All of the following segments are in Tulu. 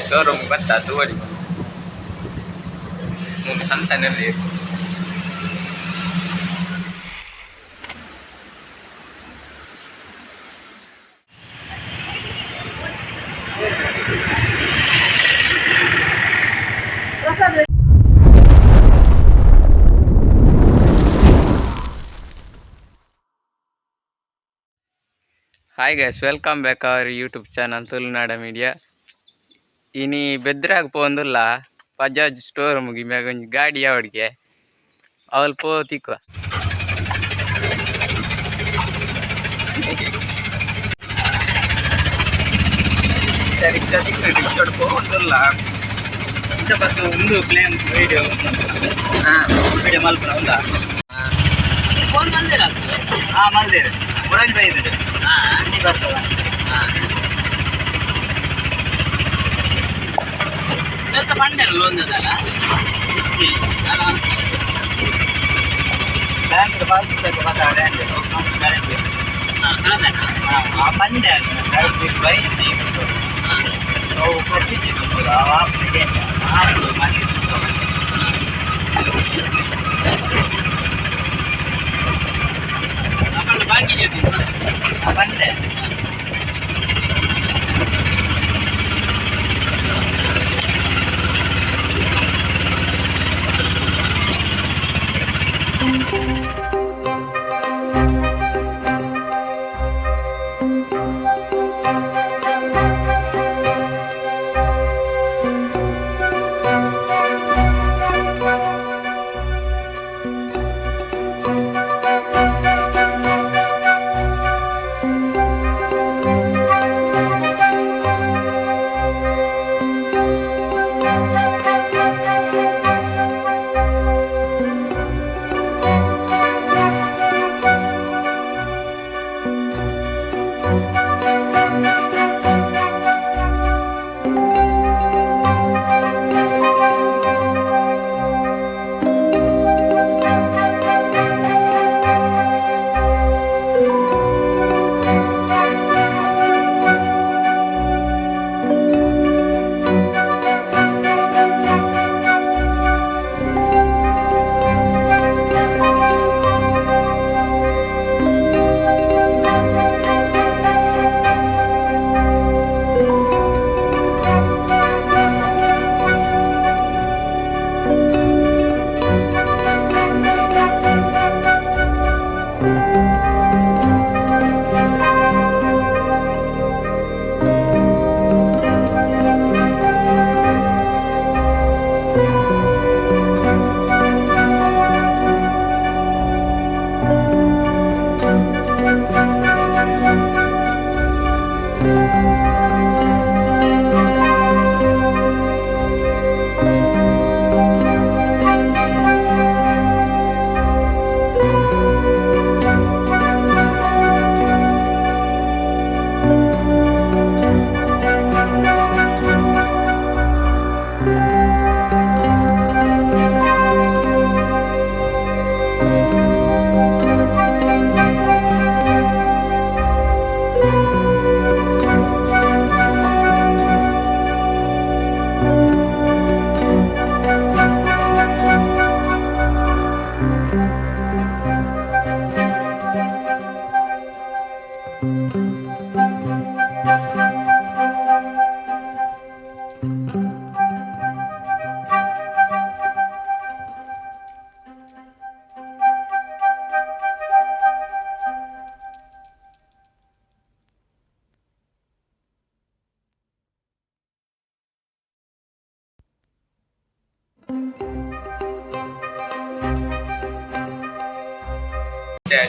ಶೋರೂಮ್ ಗೊತ್ತಾ ತೂವಡಿ ಮೂಲು ಸಂತನಲ್ಲಿ. Hi guys, welcome back our YouTube channel Tulunada media. ಇನಿ ಬೆದ್ರಾಗ್ ಪೋವೊಂದುಲ್ಲ ಬಜಾಜ್ ಸ್ಟೋರ್ ಮುಗಿ ಮ್ಯಾಗ ಒಂಜಿ ಗಾಡಿ ಯಾವಡಿಗೆ ಅವಲ್ ಪೋ ತಿಕ್ಕುವ. ರಿಕ್ಷಾ ತಿಕ್ಕು, ರಿಕ್ಷಾಡ್ ಪೋವೊಂದುಲ್ಲ. ಇಂಚ ಬತ್ತು ಉಂದು ಪ್ಲೇನ್ ವಿಡಿಯೋ. ವಿಡಿಯೋ ಮಲ್ಪುನ ಉಂದಾ? ಫೋನ್ ಮಲ್ದಿರ? ಹಾ, ಮಲ್ದೇರು ಮುರಂಜ್ ಬೈದಿರು ಇನಿ ಬರ್ತದ. ಎಂತ ಪಂಡೆರ ಲೋನ್ ಅದಲ್ಲ? ಇಜ್ಜಿ, ಬ್ಯಾಂಕ್ ಫಾಲ್ಸ್ ಮಾತಾಡೆ ಕರೆಂಟ್. ಆ ಪಂಡೆ ಕರೆಂಟ್ ಬೈಜಿ ಅವು ಕೊಟ್ಟಿದ್ದು ಆಪ್ಲಿಗೆ ಆಸು ಮನೆ. ಬಾಕಿ ಜೊತೆ. ಪಂಡೆ.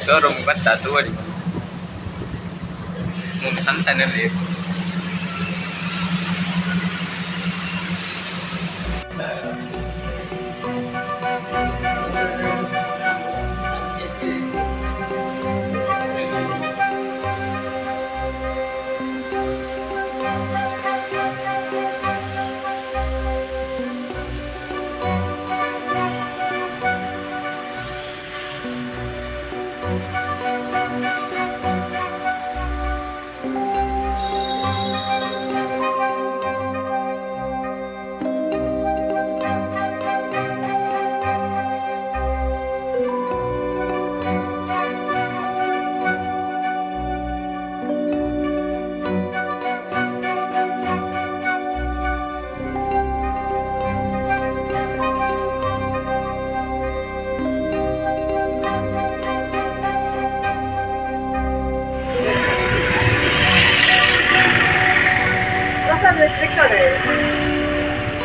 ಶೋರೂಮ್ ಗೊತ್ತಾ ತೂವಡಿ ಮೂಲು ಸಂತನಲ್ಲಿ.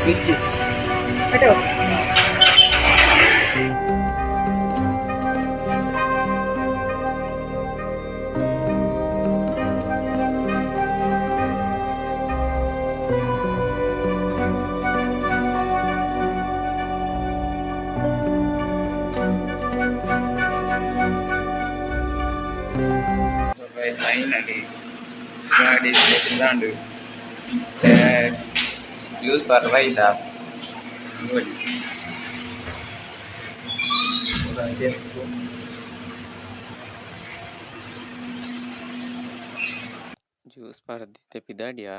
ಬಿಚ್ಚಿ. So guys, finally ಗಾಡಿ ಪಿದಾಂಡು. ಜ್ಯೂಸ್ ಬಾರ್ ಬೈದ ನೋಡಿ. ಜ್ಯೂಸ್ ಬಾರ್ ದಿತ್ತೆ ಪಿದಾಡಿಯಾ.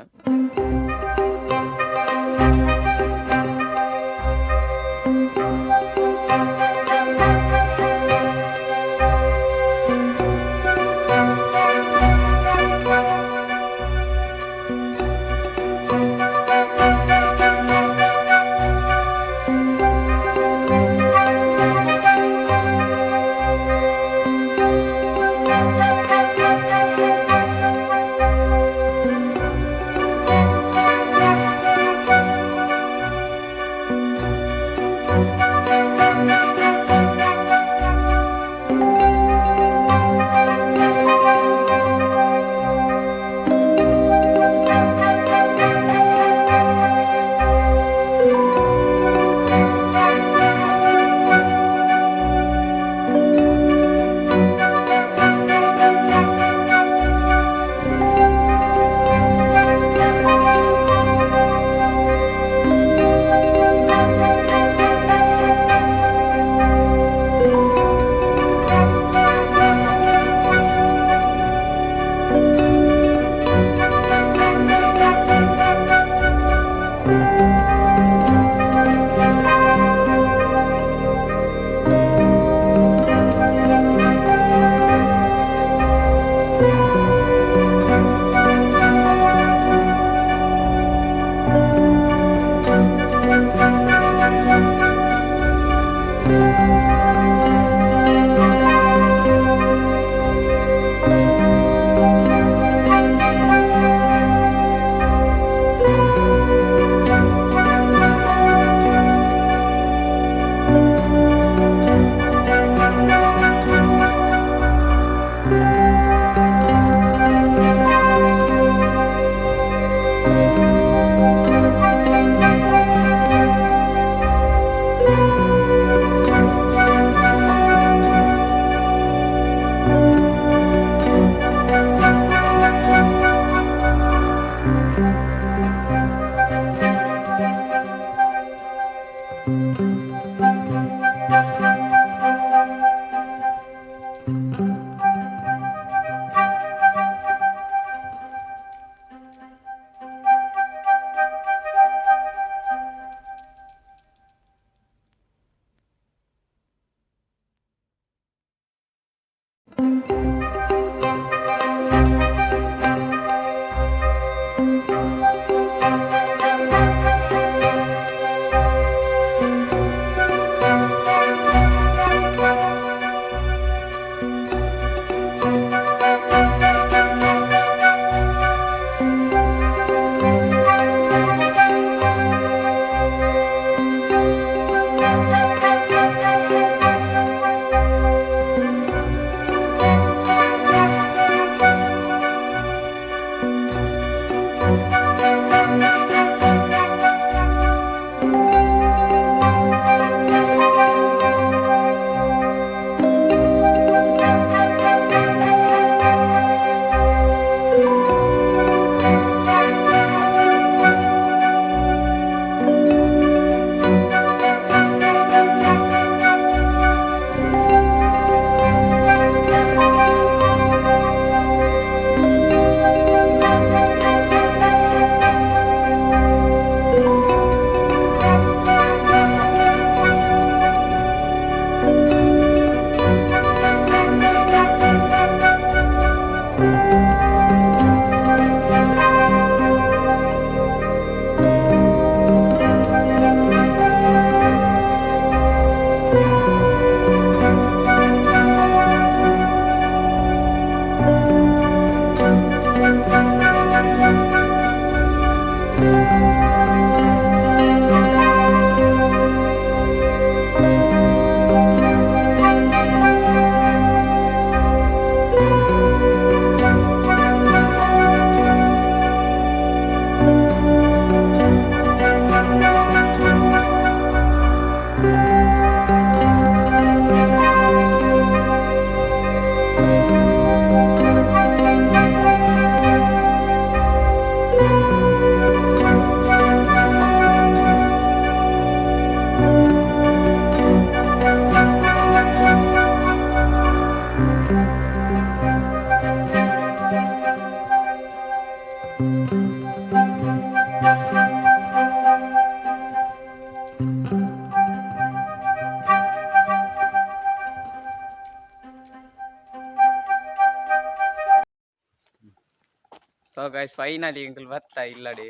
ಗೈಸ್, ಫೈನಲಿ ಎಂಕುಲು ಬತ್ತ ಇಲ್ಲಡೆ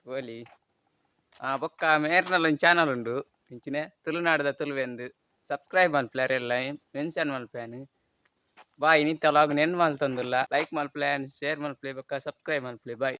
ತೋಲಿ. ಆ ಬೊಕ್ಕ ಮೇರ್ನಲ್ಲ ಒಂಜಿ ಚಾನಲ್ ಉಂಡು ಇಂಚಿನೆ ತುಳುನಾಡದ ತುಳುವೆಂದು. ಸಬ್ಸ್ಕ್ರೈಬ್ ಮಲ್ಪುಲೆ, ಎಲ್ಲ ಮೆನ್ಷನ್ ಮಲ್ಪೇನು. ಬಾಯ್. ಇನಿತ್ತ ವ್ಲಾಗ್ ನೆನ್ ಮಲ್ತೊಂದುಲ್ಲ. ಲೈಕ್ ಮಲ್ಪುಲೆ, ಶೇರ್ ಮಲ್ಪುಲೆ, ಬೊಕ್ಕ ಸಬ್ಸ್ಕ್ರೈಬ್ ಮಲ್ಪುಲೆ. ಬಾಯ್.